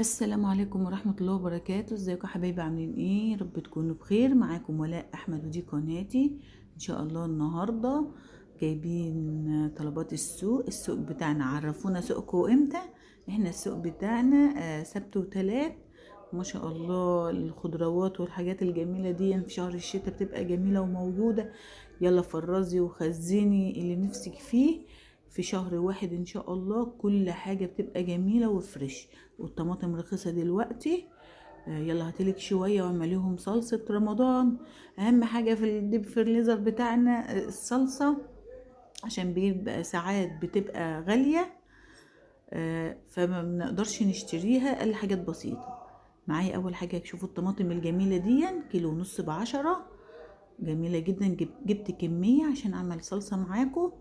السلام عليكم ورحمة الله وبركاته. ازيكم يا حبايبي، عاملين ايه؟ رب تكونوا بخير. معاكم ولاء احمد ودي قناتي. ان شاء الله النهاردة جايبين طلبات السوق. السوق بتاعنا عرفونا سوقكم امتى. احنا السوق بتاعنا سبت وتلات. ما شاء الله الخضروات والحاجات الجميلة دي في شهر الشتاء بتبقى جميلة وموجودة. يلا فرزي وخزني اللي نفسك فيه في شهر واحد ان شاء الله. كل حاجة بتبقى جميلة وفريش، والطماطم رخيصة دلوقتي. يلا هاتلك شوية واعمليهم صلصة رمضان. اهم حاجة في ال deep freezer بتاعنا الصلصة، عشان بيبقى ساعات بتبقى غالية، فما بنقدرش نشتريها الا حاجات بسيطة. معايا اول حاجة شوفوا الطماطم الجميلة دي، 1.5 كيلو ب10، جميلة جدا. جبت كمية عشان اعمل صلصة معاكم.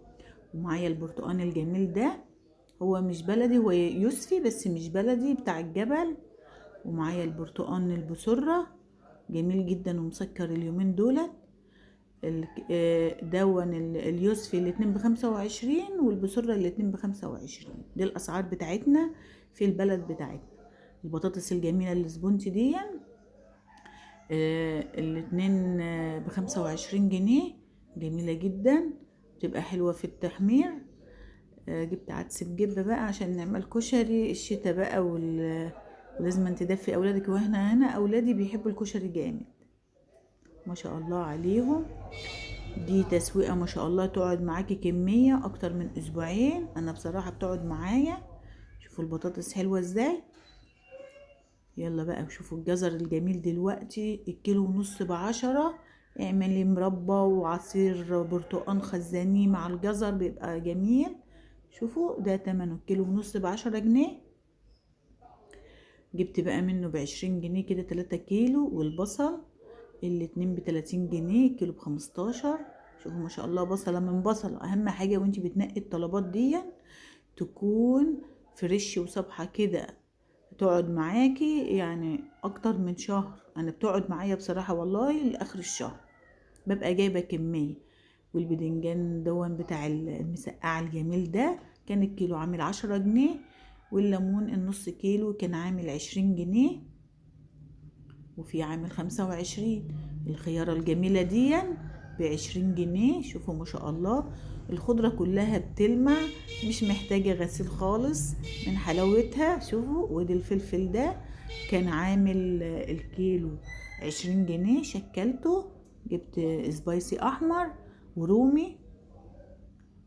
ومعايا البرتقان الجميل ده، هو مش بلدي، هو يوسفي بس مش بلدي، بتاع الجبل. ومعايا البرتقان البسرة جميل جدا ومسكر اليومين دولت. دون اليوسفي الاتنين ب25، والبسرة الاتنين ب25. دي الاسعار بتاعتنا في البلد بتاعتنا. البطاطس الجميلة الاسبونتي دي، الاتنين ب25 جنيه، جميلة جدا، بتبقى حلوة في التحمير. جبت عدس بجبة بقى عشان نعمل كشري الشتا بقى، ولازم تدفي اولادك. واحنا هنا اولادي بيحبوا الكشري جامد ما شاء الله عليهم. دي تسويقة ما شاء الله، تقعد معاكي كمية اكتر من اسبوعين. انا بصراحة بتقعد معايا. شوفوا البطاطس حلوة ازاي. يلا بقى وشوفوا الجزر الجميل دلوقتي، 1.5 كيلو ب10. اعملي مربى وعصير برتقان خزاني مع الجزر بيبقى جميل. شوفوا ده تمنه 1.5 كيلو ب10 جنيه. جبت بقى منه ب20 جنيه كده 3 كيلو. والبصل الاتنين ب30 جنيه، كيلو ب15. شوفوا ما شاء الله بصلة من بصلة. اهم حاجة وانتي بتنقي الطلبات دي تكون فريش وصبحة كده، تقعد معاكي يعني اكتر من شهر. انا بتقعد معايا بصراحة والله لاخر الشهر، ببقى جايبة كمية. والبدنجان دون بتاع المسقعة الجميل ده كان الكيلو عامل 10 جنيه. والليمون النص كيلو كان عامل 20 جنيه، وفي عامل 25. الخيارة الجميلة دي ب20 جنيه. شوفوا ما شاء الله الخضرة كلها بتلمع، مش محتاجة غسيل خالص من حلاوتها. شوفوا ودي الفلفل ده كان عامل الكيلو 20 جنيه، شكلته. جبت سبايسي احمر ورومي.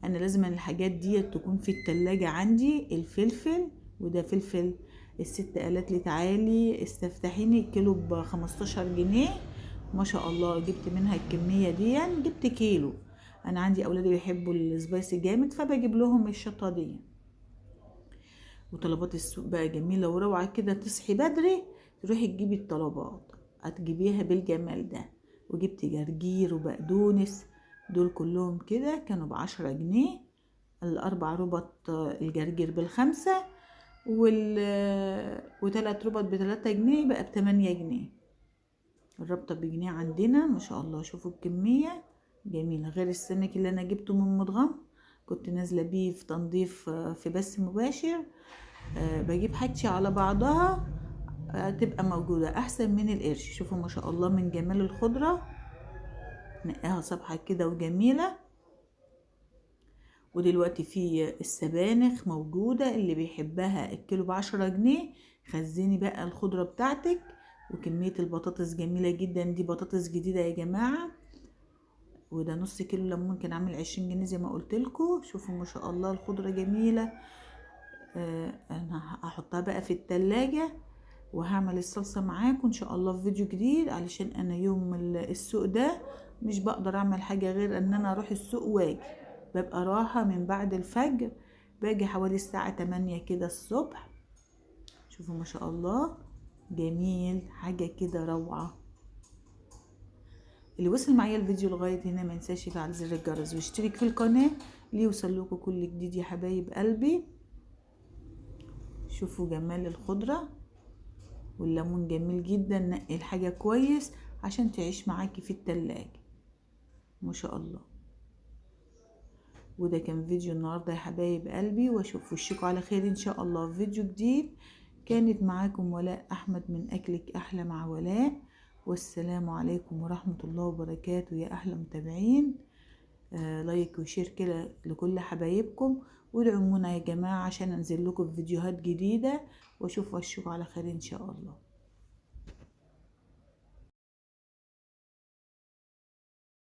انا لازم الحاجات دي تكون في التلاجة عندي. الفلفل، وده فلفل الست قالت لي تعالي استفتحيني، كيلو ب15 جنيه ما شاء الله. جبت منها الكمية دي، جبت كيلو. انا عندي اولادي بيحبوا السبايسي جامد، فبجيب لهم الشطة دي. وطلبات السوق بقى جميلة وروعة كده. تصحي بدري تروحي تجيبي الطلبات، هتجيبيها بالجمال ده. وجبت جرجير وبقدونس، دول كلهم كده كانوا ب10 جنيه. الاربع ربط الجرجير ب5، وتلات ربط ب3 جنيه، بقى ب8 جنيه. الربطة بجنيه عندنا ما شاء الله. شوفوا الكمية جميلة. غير السمك اللي انا جبته من مدغم، كنت نازلة بيه في تنظيف في بث مباشر. بجيب حاجتي على بعضها، تبقى موجودة احسن من القرش. شوفوا ما شاء الله من جمال الخضرة، نقاها صبحة كده وجميلة. ودلوقتي في السبانخ موجودة، اللي بيحبها الكيلو ب10 جنيه. خزني بقى الخضرة بتاعتك. وكمية البطاطس جميلة جدا، دي بطاطس جديدة يا جماعة. وده نص كيلو ليمون كان عامل 20 جنيه زي ما قلت لكم. شوفوا ما شاء الله الخضرة جميلة. انا هحطها بقى في التلاجة وهعمل الصلصة معاكم ان شاء الله في فيديو جديد، علشان انا يوم السوق ده مش بقدر اعمل حاجة غير ان انا اروح السوق واجي. ببقى راحة من بعد الفجر، باجي حوالي الساعة 8 كده الصبح. شوفوا ما شاء الله جميل، حاجة كده روعة. اللي وصل معايا الفيديو لغاية هنا ما ينساش يفعل زر الجرس ويشترك في القناة ليوصل لكم كل جديد يا حبايب قلبي. شوفوا جمال الخضرة والليمون جميل جدا. نقي الحاجة كويس عشان تعيش معاكي في التلاجة ما شاء الله. وده كان فيديو النهاردة يا حبايب قلبي، واشوف وشكم على خير ان شاء الله في فيديو جديد. كانت معاكم ولاء أحمد من أكلك أحلى مع ولاء، والسلام عليكم ورحمة الله وبركاته يا أحلى متابعين. like و share كده لكل حبايبكم، وادعمونا يا جماعة عشان انزل لكم فيديوهات جديدة، واشوف وشكم على خير ان شاء الله.